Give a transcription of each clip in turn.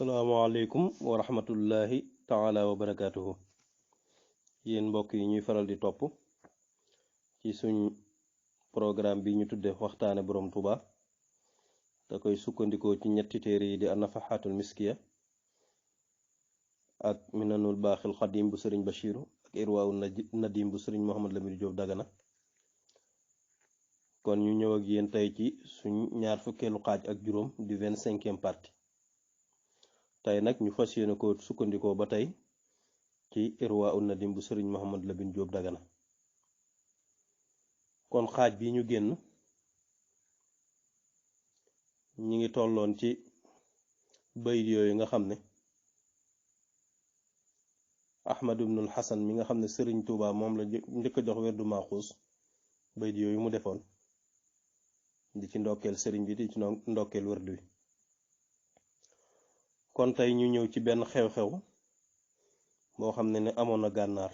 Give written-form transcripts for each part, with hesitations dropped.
asalaamaaleykum wa rahmatullahi taala wa barakaatuhu yéen mbokk yi ñuy faral di topp ci suñ programme bi ñu tudde waxtaane boroom Tuuba da koy sukkandikoo ci ñetti téere yi di an-nafaxaatul miskiya ak minanul baaxil xadim bu sëriñ Bachiru ak irwaawu nadim bu sëriñ Mohamad Lamine Diop Dagana kon ñu ñëw ak yéen tey ci suñ ñaar fukkeelu xaaj ak juróom di 25e partie tey nag ñu fas yéene ko sukkandikoo ba tey ci irwaawu nadim bu sëriñ Mohamad Lamine Diop Dagana kon xaaj bi ñu génn ñi ngi tolloon ci bayit yooyu nga xam ne Ahmad ibnul Hasan mi nga xam ne sëriñ Tuuba moom la njëkk a jox werdu Maaxuus bayit yooyu mu defoon di ci ndokkeel sëriñ bi di ci ndokkeel werdu wi kon tey ñu ñëw ci benn xew-xew boo xam ne amoon na gànnaar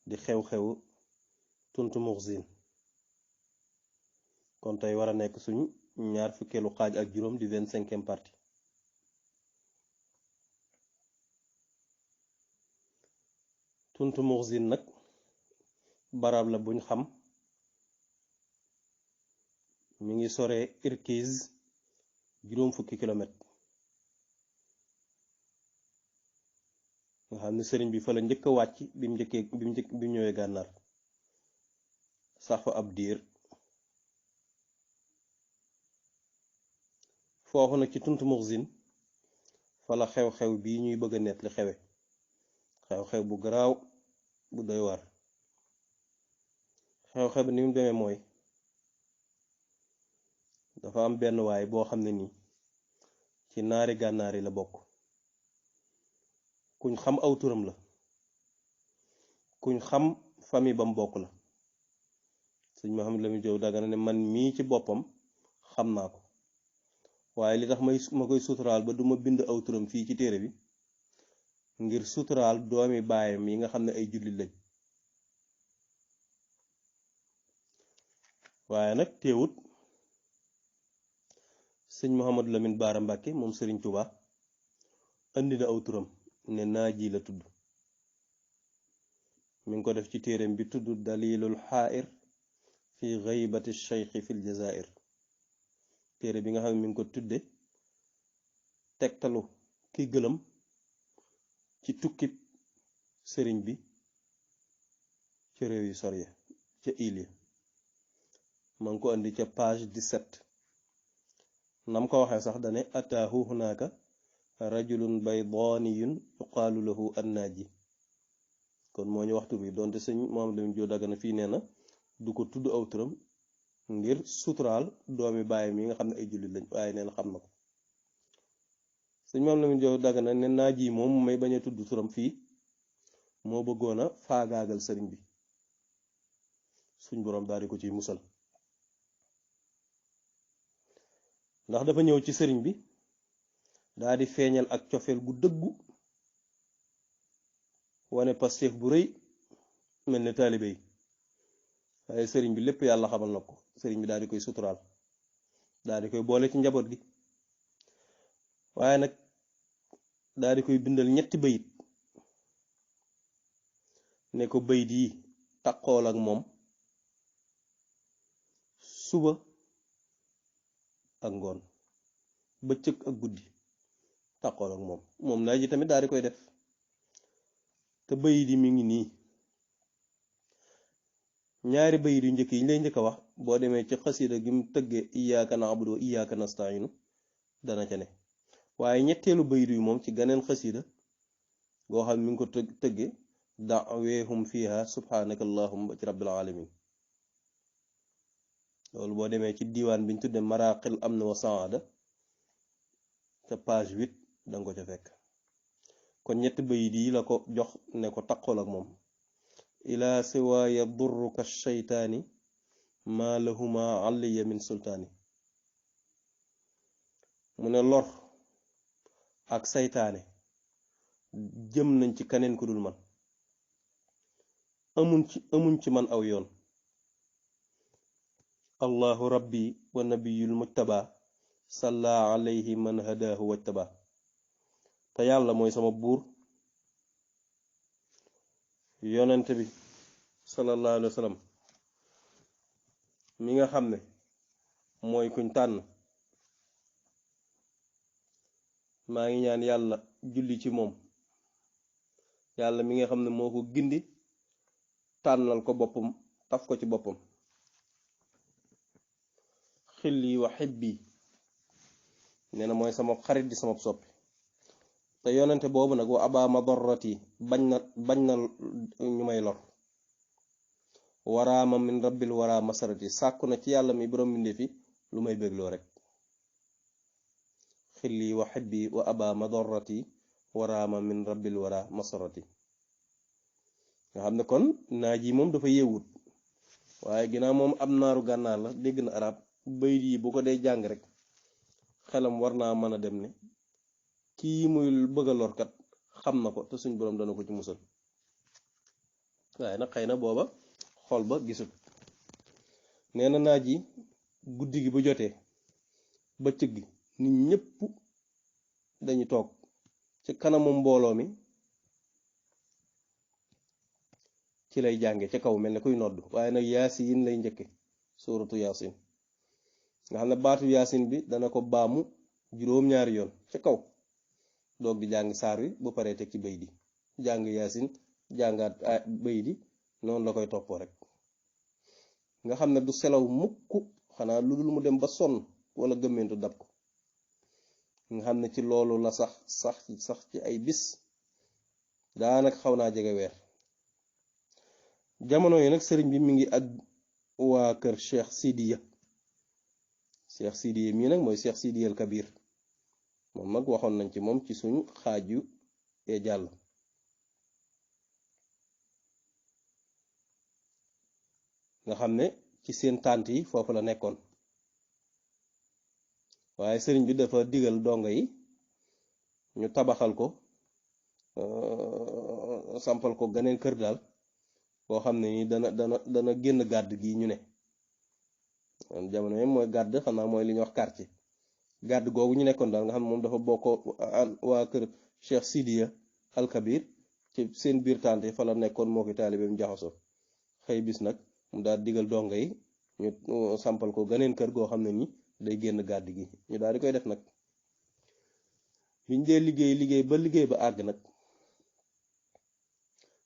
di xew-xew tuntu muxzin kon tey war a nekk suñ ñaar fukkeelu xaaj ak juróom di 25e partie tuntu muxzin nag barab la buñ xam mi ngi sore Irkiz juróom fukki kilomètre nga xam ne sëriñ bi fa la njëkk a wàcc bi mu ñëwee gànnaar sax fa ab diir foofu nag ci tuntu muxzin fa la xew-xew bii ñuy bëgg a nett li xewe xew-xew bu garaaw bu doy war xew-xew bi ni mu demee mooy dafa am benn waay boo xam ne nii ci naari gànnaar yi la bokk kuñ xam aw turam la kuñ xam famille bam bokk la sëñ Mohamad Lamine Diop Dagana ne man mii ci boppam xam naa ko waaye li tax ma koy suturaal ba duma bind aw turam fii ci téere bi ngir suturaal doomi baayam yi nga xam ne ay jullit lañ waaye nag teewut sëñ Mohamad Lamine Baara Mbàkke moom sëriñ Tuuba andi na aw turam ne naaji la tudd mi ngi ko def ci téereem bi tudd dalilul xaair fi gaybati cheikhi fil jazair téere bi nga xam ne mi ngi ko tudde tegtalu ki gëlëm ci tukkib sëriñ bi ca réew yu sori ca il ya ma ngi ko andi ca page 17 nam ko waxee sax dane ataahu hunaaka rajulun baydaaniyun yuqaalu lahu annaaji kon moo ñu waxtu bi donte sëñ Mohamad Lamine Diop Dagana fii nee na du ko tudd aw turam ngir suturaal doomi baayam yi nga xam ne ay jullit lañ waaye nee na xam na ko sëñ Mohamad Lamine Diop Dagana ne naaji moom may bañ a tudd turam fii moo bëggoon a faagaagal sëriñ bi suñ boroom daal di ko ciy musal ndax dafa ñëw ci sëriñ bi daal di feeñal ak cofeel gu dëggu wane pasteef bu rëy mel ne taalibe yi waaye sëriñ bi lépp yàlla xamal na ko sëriñ bi daal di koy suturaal daal di koy boole ci njaboot gi waaye nag daal di koy bindal ñetti bayit ne ko bayit yi taqool ak moom suba ak ngoon bëccëg ak guddi taqool ak moom naa ji tamit daal di koy def te bayit yi mi ngi nii ñaari bayit yu njëkk yi ñu lay njëkk a wax boo demee ci xasida gi mu tëggee iyyaka na'budu wa iyyaka nasta'inu dana ca ne waaye ñetteelu bayit yu moom ci ganeen xasida goo xam mi ngi ko tëggee da'weehum fiha subhanaka allahumma ci rabbil alamin loolu boo demee ci diiwaan bi ñu tudde maraqil amn wa saada ca page 8 danga ko ca fekk kon ñetti bayit yi la ko jox ne ko taqool ak moom ila siwaaya durruka sheytaani maa lahuma alliya min sultaani mu ne lor ak saytaane jëm nañ ci kaneen ku dul man amuñ ci man aw yoon allahu rabbi wa nabiyul mujtaba salla alayhi man hadahu wajtaba te yàlla mooy sama buur yonent bi sallallahu alayhi wa sallam mi nga xam ne mooy kuñ tànn maa ngi ñaan yàlla julli ci moom yàlla mi nga xam ne moo ko gindi tànnal ko boppam taf ko ci boppam xilli wa xibbi nee na mooy sama xarit di sama soppi te yonente boobu nag wa aba madarrati bañ na ñu may lor waraama min rabbil wara masarati sàkku na ci yàlla mi borom mbindee fi lu may bégloo rek xilli wa xibbi wa aba madarrati waraama min rabbil wara masarati nga xam ne kon naaj yi moom dafa yeewut waaye ginnaaw moom am naaru gànnaar la dégg na arab bayit yi bu ko dee jàng rek xelam war naa mën a dem ne kii muy bëgg a lorkat xam na ko te suñ boroom dana ko ci musal waaye nag xëy na booba xol ba gisul nee na naaj yi guddi gi bu jotee bëccëg gi nit ñépp dañu toog ci kanamu mbooloo mi ci lay jànge ca kaw mel ne kuy nodd waaye nag yaasin lay njëkke suuratu yaasin nga xam ne baatu yaasin bi dana ko baamu juróom-ñaari yoon ca kaw doog di jàng saar wi bu paree teg ci bay di jàng yaasin jàngaat bay di noonu la koy toppoo rek nga xam ne du selaw mukk xanaa lu dul mu dem ba sonn wala gëmmentu dab ko nga xam ne ci loolu la sax ci ay bis daanaka xaw naa jege weer jamono yi nag sëriñ bi mi ngi ak waa kër Cheikh Sidiya mii nag mooy Cheikh Sidiya al Kabir moom nag waxoon nañ ci moom ci suñu xaaju ee jàll nga xam ne ci seen tànt yi foofu la nekkoon waaye sëriñ bi dafa digal dongo yi ñu tabaxal ko sampal ko ganeen kër daal boo xam ne ni dana génn gàdd gi ñu ne jamono yi mooy gàdd xam naa mooy li ñuy wax quartier gàdd googu ñu nekkoon daal nga xam ne moom dafa bokk waa kër Cheikh Sidiya al Kabir ci seen biir tànt yi fa la nekkoon moo ki taalibeem jaxasoo xëy bis nag mu daal digal dongo yi ñu sampal ko ganeen kër goo xam ne ni day génn gàdd gi ñu daal di koy def nag biñ dee liggéey ba liggéey ba àgg nag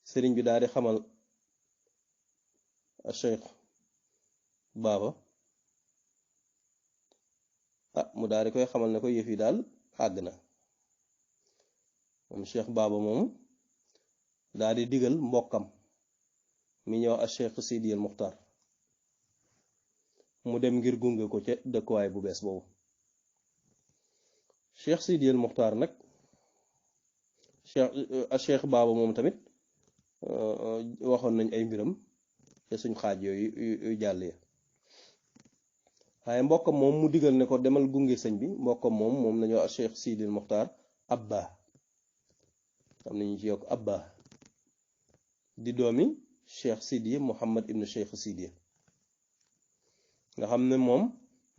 sëriñ bi daal di xamal Cheikh Baba mu daal di koy xamal ne ko yëf yi daal àgg na moom Cheikh Baba moom daal di digal mbokkam mi ñëw ak Cheikh Sidi al Muxtaar mu dem ngir gunge ko ca dëkkuwaay bu bees boobu Cheikh Sidi al Muxtaar nag Cheikh Baba moom tamit waxoon nañ ay mbiram te suñ xaaj yooyu jàll ya waaye mbokkam moom mu digal ne ko demal gunge sëñ bi mbokkam moom nañu wax Cheikh Sidi al Muxtaar Abba am nañu ci yokk Abba di doomi Cheikh Sidi Muhammad ibn Cheikh Sidi nga xam ne moom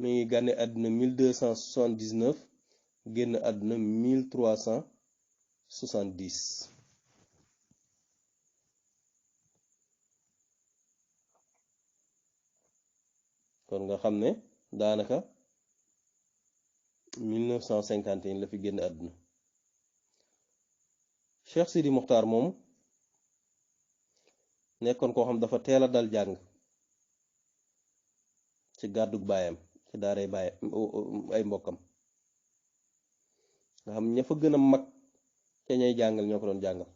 mi ngi gànne àdduna 1279 génn àdduna 1370 kon nga xam ne daanaka 1951 la fi génn àdduna Cheikh Sidi Muxtaar moom nekkoon koo xam dafa teel a dal jàng ci gàddug baayam ci daaray baayam ay mbokkam nga xam ña fa gën a mag ca ñay jàngal ñoo ko doon jàngal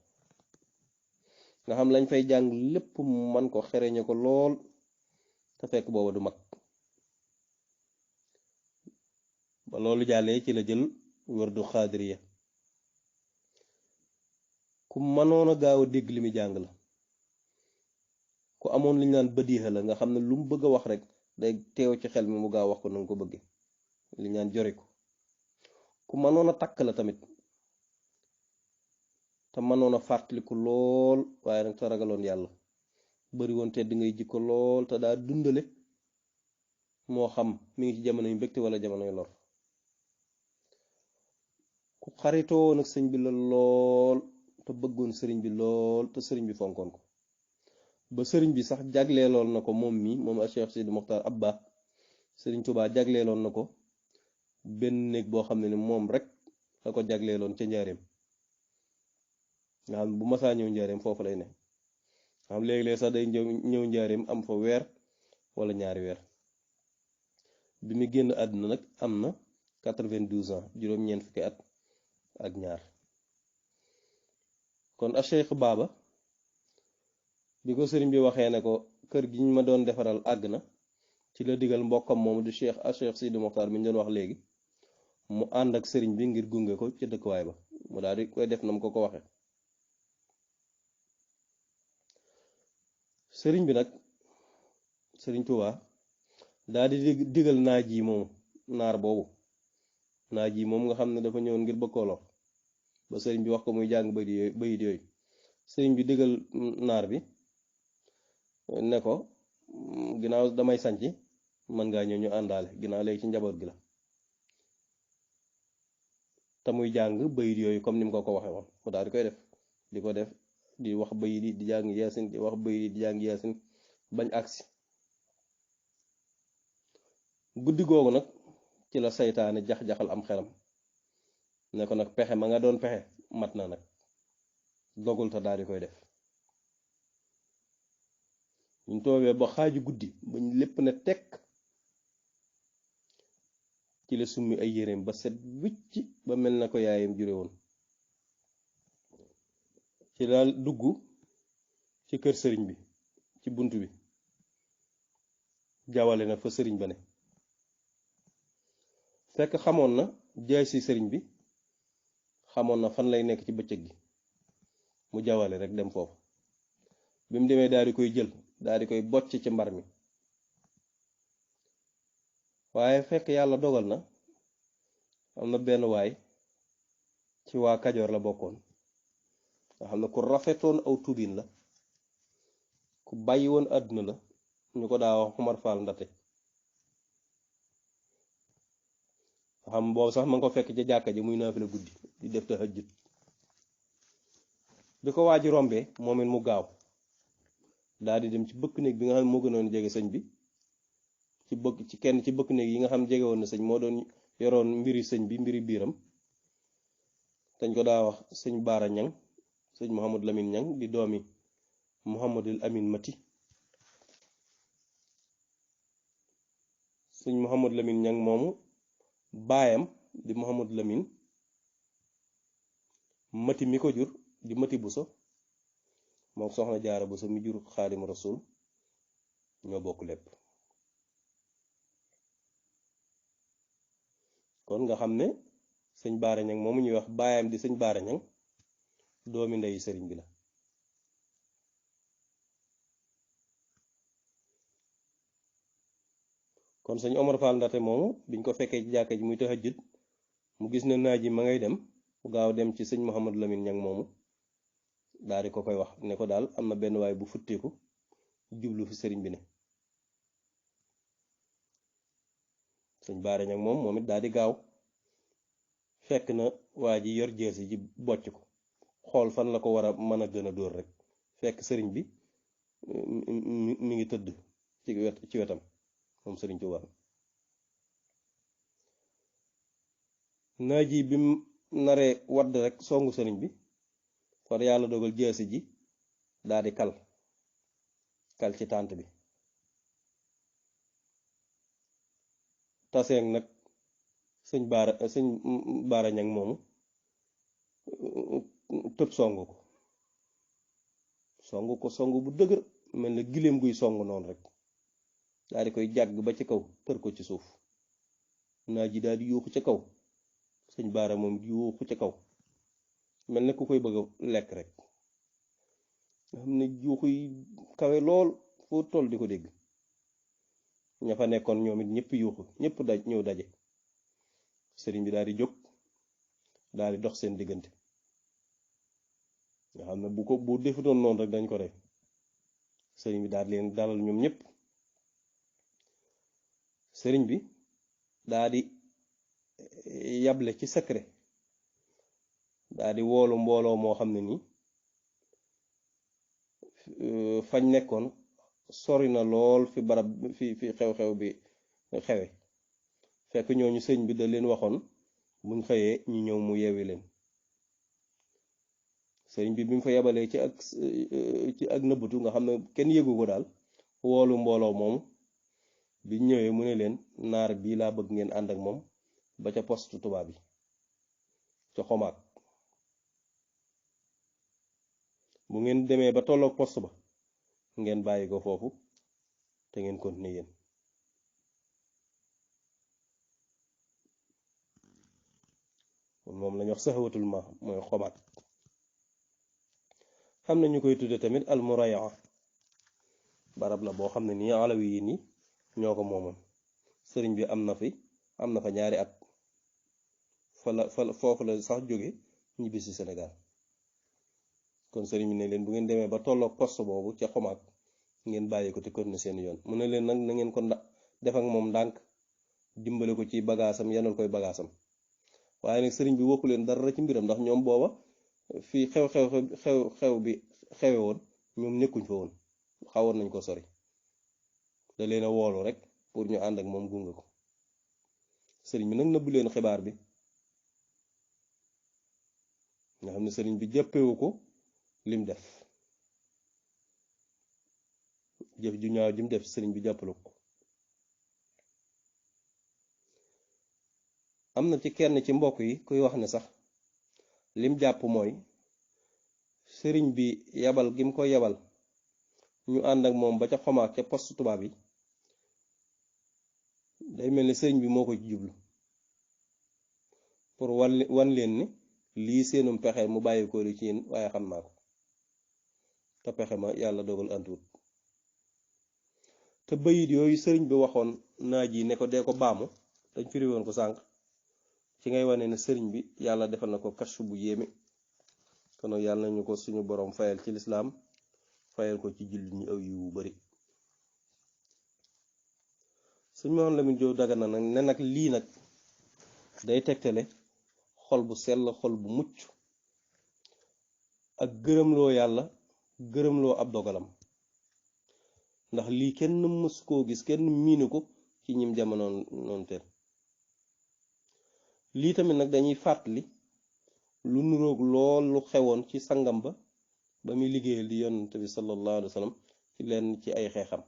nga xam lañ fay jàng lépp man ko xereñe ko lool te fekk booba du mag ba loolu jàllee ci la jël wërdu xaadiriya ku mënoon a gaaw a dégg li muy jàng la ku amoon liñ naan badiixa la nga xam ne lu mu bëgg a wax rek day teew ci xel mi mu gaaw wax ko na nga ko bëgge li ñaan jore ko ku mënoon a takk la tamit te mënoon a fàttaliku lool waaye nag te ragaloon yàlla bari woon te di ngay jikko lool te daa dundale moo xam mi ngi ci jamono yu mbégte wala jamono yu lor ku xaritoo nag sëñ bi la lool te bëggoon sëriñ bi lool te sëriñ bi fonkoon ko ba sëriñ bi sax jagleeloon na ko moom mi moom a Cheikh Sidi Mokhtar Abba sëriñ Tuubaa jagleeloon na ko benn néeg boo xam ne ni moom rek la ko jagleeloon ca njaareem nga xam bu masaa ñëw njaareem foofu lay ne nga xam léegi-léeg sax day ñëw njaareem am fa weer wala ñaari weer bi mu génn àdduna nag am na 92 ans juróom-ñeent fukki at ak ñaar kon a Cheikh Baba bi ko sëriñ bi waxee ne ko kër gi ñu ma doon defaral àgg na ci la digal mbokkam moomu di Cheikh Sidi Mokhtar mi ñu doon wax léegi mu ànd ak sëriñ bi ngir gunge ko ca dëkkuwaay ba mu daal di koy def na mu ko waxe sëriñ bi nag sëriñ Tuubaa daal di digal naaj yi moomu naar boobu naaj yi moom nga xam ne dafa ñëwoon ngir bëggoo lor ba sëriñ bi wax ko muy jàng bayit yooyu sëriñ bi digal naar bi ne ko ginnaaw damay sanc mën ngaa ñëw ñu àndaale ginnaaw léegi ci njaboot gi la te muy jàng bayit yooyu comme ni mu ko waxee woon mu daal di koy def di ko def di wax bayit yi di jàng yaasin di wax bayit yi di jàng yaasin bañ agsi guddi googu nag ci la saytaane jax-jaxal am xelam ne ko nag pexe ma nga doon pexe mat na nag dogul te daal di koy def ñu toogee ba xaaju guddi bañ lépp ne tekk ci la summi ay yéreem ba set wicc ba mel na ko yaayam jure woon ci daal dugg ci kër sëriñ bi ci bunt bi jawale na fa sëriñ ba ne fekk xamoon na jaay si sëriñ bi xamoon na fan lay nekk ci bëccëg gi mu jawale rek dem foofu bi mu demee daal di koy jël daal di koy bocc ci mbar mi waaye fekk yàlla dogal na am na benn waay ci waa Kajoor la bokkoon nga xam ne ku rafetoon aw tubin la ku bàyyi woon àdduna la ñu ko daa wax Umar Fall Ndate nga xam boobu sax ma nga ko fekk ca jàkka ji muy naafila guddi di def tahajjud bi ko waa ji rombee moom it mu gaaw daal di dem ci bëkk néeg bi nga xam ne moo gënoon jege sëñ bi ci kenn ci bëkk néeg yi nga xam jege woon na sëñ moo doon yoroon mbiri sëñ bi mbiri biiram dañ ko daa wax sëñ Baara Ñang sëñ Mouhamadou Lamine Ñang di doomi Mouhamadul Amin Mati sëñ Mouhamadou Lamine Ñang moomu baayam di Mouhamadou Lamine Mati mi ko jur di Mati Buso moom soxna Jaara Buso mi jur Xaadimu Rasuul ñoo bokk lépp kon nga xam ne sëñ Baara Ñang moomu ñuy wax baayam di sëñ Baara Ñang doomi ndeyu sëriñ bi la kon sëñ Omar Fall Ndate moomu biñ ko fekkee ci jàkka ji muy tahajjud mu gis ne naaj yi ma ngay dem mu gaaw dem ci sëñ Mouhamadou Lamine Ñang moomu daal di ko koy wax ne ko daal am na benn waay bu futteeku jublu fi sëriñ bi ne sëñ Baara Ñang moom it daal di gaaw fekk na waa ji yor jeesi ji bocc ko xool fan la ko war a mën a gën a dóor rek fekk sëriñ bi mi ngi tëdd ci wetam moom sëriñ Tuubaa naaj yi bi mu naree wadd rek songu sëriñ bi far yàlla dogal jeesi ji daal di kal ci tànt bi taseeg nag sëñ Baara Ñang moomu tëb songu ko songu bu dëgër mel na giléem guy song noonu rek daal di koy jàgg ba ci kaw tër ko ci suuf naaj ji daal di yuuxu ca kaw sëñ Baara moom yuuxu ca kaw mel na ku koy bëgg a lekk rek nga xam ne yuuxu yi kawe lool foo toll di ko dégg ña fa nekkoon ñoom it ñëpp yuuxu ñëpp ñëw daje sëriñ bi daal di jóg daal di dox seen diggante nga xam ne bu defutoon noonu rek dañ ko rey sëriñ bi daal di leen dalal ñoom ñëpp sëriñ bi daal di yable ci secret daa di woolu mbooloo moo xam ne ni fañ nekkoon sori na lool fi barab fi xew-xew bi xewe. fekk ñooñu sëñ bi da leen waxoon buñ xëyee ñu ñëw mu yewi leen. sëñ bi mu fa yebalee ci ak nëbbatu nga xam ne kenn yëgu ko daal, woolu mbooloo moomu bi ñëwee mu ne leen naar bii laa bëgg ngeen ànd ak moom ba ca poste tubaab bi ca xomaag. bu ngeen demee ba tolloog poste ba ngeen bàyyi ko foofu te ngeen continuer yéen. moom lañu wax saxawatul ma mooy xomaag. am na ñu koy tudde tamit almurayaa, barab la boo xam ne nii alawi yi nii ñoo ko moomoon. sëriñ bi am na fa ñaari at, foofu la sax jóge ñibbi si Sénégal. kon sëriñ bi ne leen bu ngeen demee ba tolloog poste boobu ca xomaag ngeen bàyyi ko te continuer seen yoon. mu ne leen nag na ngeen ko def ak moom ndànk, dimbale ko ci bagaasam, yanal koy bagaasam. waaye nag sëriñ bi waxu leen dara ci mbiram, ndax ñoom booba fii xew bi xewe woon ñoom nekkuñ fa woon, xawoon nañ ko sori. da leen a woolu rek pour ñu ànd ak moom gunge ko. sëriñ bi nag nëbbu leen xibaar bi, nga xam ne sëriñ bi jàppewu ko lim def, jëf ju ñaaw jim def sëriñ bi jàppalu ko. am na ci kenn ci mbokk yi kuy wax ne sax lim jàpp mooy sëriñ bi yabal gim ko yabal ñu ànd ak moom ba ca xomaak ca poste tubaab yi, day mel ni sëriñ bi moo ko ci jublu pour wan leen ni lii seenum pexe mu bàyyi ko li ci yéen, waaye xam naa ko te pexe ma yàlla dogal antuwut. te bayit yooyu sëriñ bi waxoon naaj yi ne ko dee ko baamu, dañ firi woon ko sànq, ci ngay wane ne sëriñ bi yàlla defal na ko kashfu bu yéeme. kon yàlla nañu ko suñu boroom fayal ci lislaam, fayal ko ci jullit ñi aw yu bari. suñ Mouhamadou Lamine Diop Dagana nag ne nag lii nag day tegtale xol bu sell, xol bu mucc, ak gërëmloo yàlla, gërëmloo ab dogalam. ndax lii kenn mës koo gis, kenn miinu ko ci ñim jamono noonu teel. lii tamit nag dañuy fàttali lu nuroog lool lu xewoon ci sangam ba muy liggéeyal di yonent bi sallallahu alayhi wa sallam ci lenn ci ay xeexam.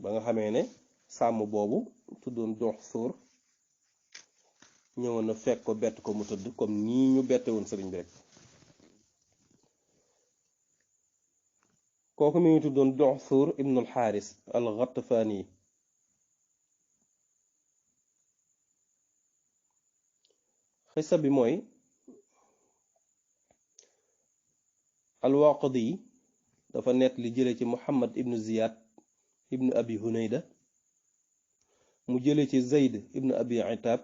ba nga xamee ne sàmm boobu tuddoon jox suur ñëwoon na fekk ko bett ko mu tëdd comme nii ñu bette woon sëriñ bi rek. kooku mi ngi tuddoon jox suur ibnul xaaris al Ghatafani. xisa bi mooy al-Waqidi dafa nett li jële ci Muhammad ibnu Ziyad ibnu abi Hunayda, mu jële ci Zayd ibnu abi Itab,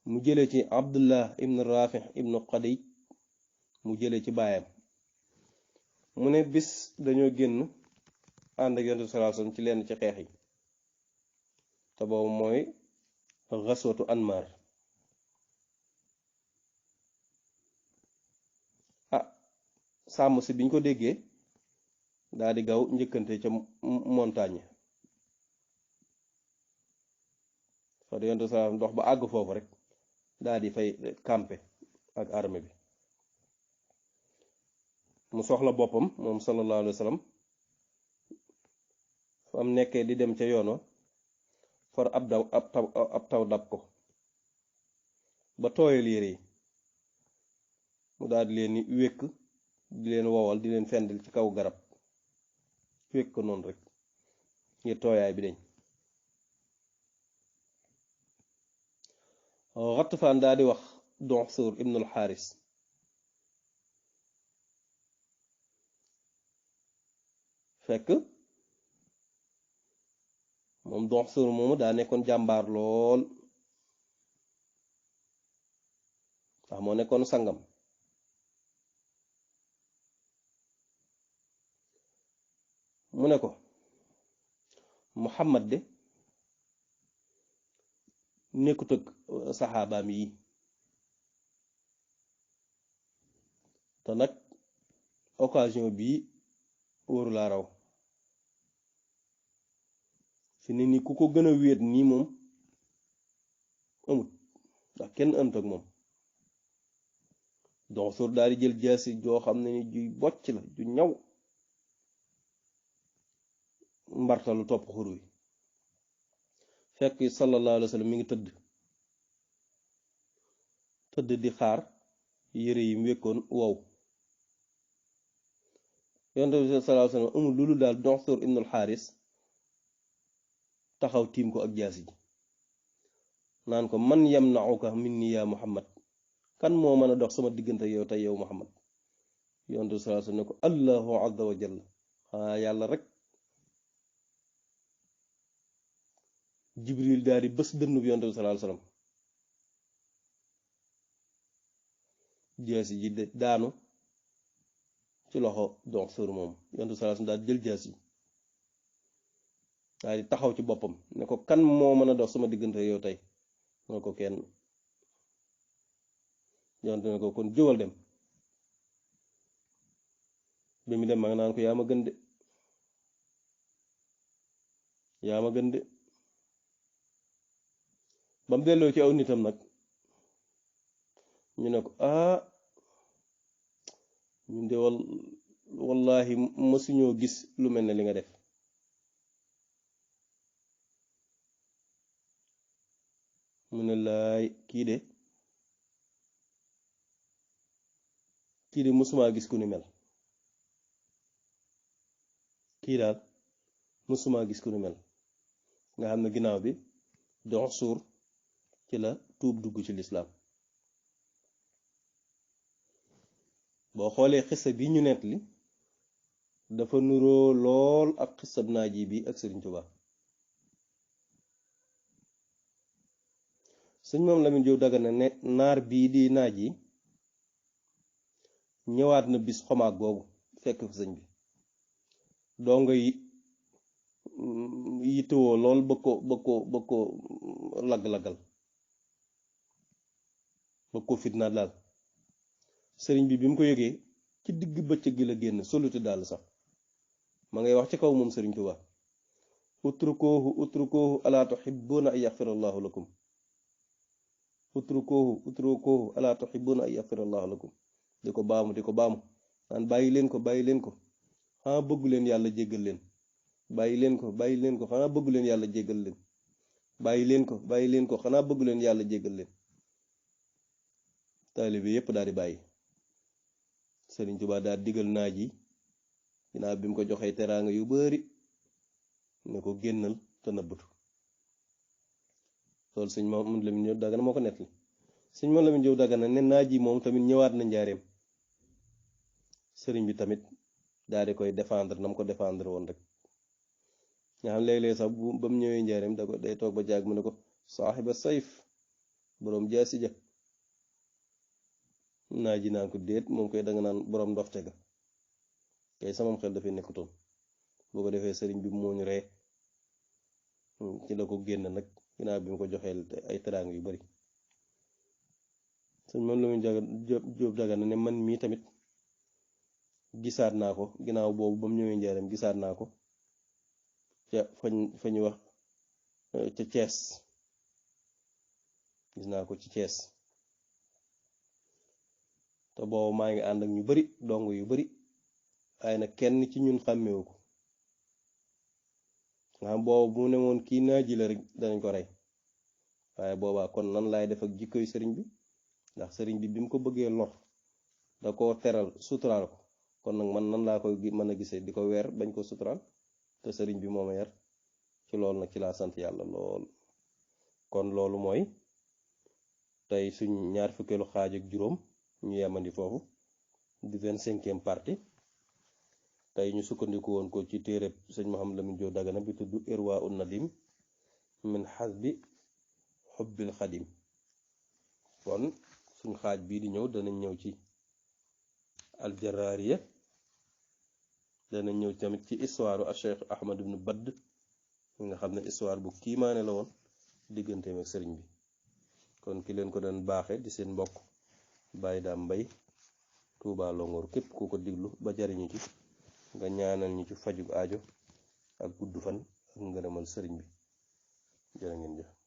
mu jële ci Abdullah ibnu Rafi ibnu Qadiy, mu jële ci baayam. mu ne bis dañoo génn ànd ak Yonent bi sallallahu alayhi wasallam ci lenn ci xeex yi, te boobu mooy xaswatu Anmar. sàmm si biñ ko déggee daa di gaaw njëkkante ca montagne fa di Yonent sallallahu ndox ba àgg foofu rek daa di fay campé ak armée bi. mu soxla boppam moom sallallahu alayhi wa sallam, fa am nekkee di dem ca yoon far ab taw dab ko ba tooyal yére yi, mu daal di leen ni wékk, di leen wowal, di leen fendil ci kaw garab, wékk ko noonu rek ngir tooyaay bi dañ. Ghatafaan daa di wax Duxsuur ibnul Xaaris fekk moom Duxsuur moomu daa nekkoon jàmbaar lool, ndax moo nekkoon sangam. mu ne ko Muhammad de nekkut ak saxaabaam yi. te nag occasion bii wóoru laa raw fi ne ni ku ko gën a wéet nii moom amut ndax kenn ënt ak moom. donc sur daal di jël jaasi joo xam ne ni juy bocc la ju ñaw mbartalu topp xur wi fekk sallallahu alayhi wa sallam mi ngi tëdd di xaar yére yi mu wékkoon wow. yonent bi sallallahu alayhi wa sallam amul loolu daal Duxsur ibnul Xaaris taxaw tiim ko ak jaasi ji naan ko man yamna'uka minni ya Muhammad, kan moo mën a dox sama diggante yow tey yow Muhammad. yonent bi sallallahu alayhi wa sallam ne ko allahu azza wa jalla, xanaa yàlla rek. Jibril daal di bés dënnub yonent bi sallallahu alayhi wa sallam, jaasi ji daanu ci loxo Duxsur moom. yonent bi sallallahu alayhi wa sallam daal jël jaasi daal di taxaw ci boppam ne ko kan moo mën a dox sama diggante yow tey, mu ne ko kenn. yonent ne ko kon jógal dem. bi mu dem ma nga naan ko yaa ma gën de, yaa ma gën de. ba mu delloo ci aw nitam nag ñu ne ko ñun de wallahi mësuñoo gis lu mel ne li nga def. mu ne laay kii de mësumaa gis ku ni mel, kii daal mësumaa gis ku ni mel. nga xam ne ginnaaw bi Duxsur ci la tuub dugg ci lislaam. boo xoolee xissa bi ñu nett li dafa nuroo lool ak xissab naaji bi ak Sëriñ Tuubaa. sëñ moom Lamin Jóob Dagana ne naar bii di naaji ñëwaat na bis xomaag googu fekk fa sëñ bi dongo yi yittewoo lool ba ko lagg-laggal ba ko fitna daal. sëriñ bi mu ko yëgee ci digg bëccëg gi la génn soluti daal sax ma ngay wax ci kaw moom Sëriñ Tuubaa utrukuhu alaa tuhibbuuna an yaxfirallahu lakum, utrukuhu alaa tuhibbuuna an yaxfirallahu lakum. di ko baamu naan bàyyi leen ko xanaa bëggu leen yàlla jéggal leen, bàyyi leen ko xanaa bëggu leen yàlla jéggal leen, bàyyi leen ko xanaa bëggu leen yàlla jéggal leen. taalibe yépp daal di bàyyi. Sëriñ Tuubaa daal digal naaj yi ginnaaw bi mu ko joxee teraanga yu bari ne ko génnal te nëbbatu. loolu sëñ Maam Lamin Jóob Dagana moo ko nettali. sëñ Maam Lamin Jóob Dagana ne naaj yi moom tamit ñëwaat na njaareem. sëriñ bi tamit daal di koy défendre na mu ko défendre woon rek. nga xam léeg-léeg sax ba mu ñëwee njaareem day toog ba jaag mu ne ko saaxiba sayf, boroom jaasi ja. naaj yi naan ko déet moom koy danga naan boroom ndofte ga kay samam xel dafay nekkutoon. boo ko defee sëriñ bi mooñu ree ci la ko génn nag ginnaaw bi mu ko joxeel ay teraanga yu bari. sëñ Maam Lamin Jóob Dagana ne man mii tamit gisaat naa ko ginnaaw boobu ba mu ñëwee njaareem gisaat naa ko ca fa ñu wax ca Cees. gis naa ko ci Cees te boobu maa ngi ànd ak ñu bari dong yu bari waaye nag kenn ci ñun xàmmewu ko. nga xam boobu bu ne woon kii naaji la rek danañ ko rey. waaye boobaa kon nan laay def ak jikkoy sëriñ bi, ndax sëriñ bi mu ko bëggee lor da ko teral suturaal ko. kon nag man nan laa koy mën a gisee di ko weer bañ ko suturaal te sëriñ bi moo ma yar ci loolu nag ci laa sant yàlla lool. kon loolu mooy tey suñ ñaar fukkeelu xaaj ak juróom ñu yemandi foofu di 25e partie. tey ñu sukkandiku woon ko ci téereb sëñ Mouhamadou Lamine Jóob Dagana bi tudd Irwa un Nadim min xasbi xubbil xadim. kon suñ xaaj bii di ñëw danañ ñëw ci aljaraariya, danañ ñëw tamit ci histoire a Cheikh Ahmad ibn Badd nga xam ne histoire bu kiimaane la woon digganteem ak sëriñ bi. kon ki leen ko doon baaxe di seen mbokk Baye Dame Mbaye Touba Longhor. képp ku ko diglu ba jariñu ci nga ñaanal ñu ci fajug aajo ak gudd fan ak ngërëmal sëriñ bi. jërë ngeen jëf.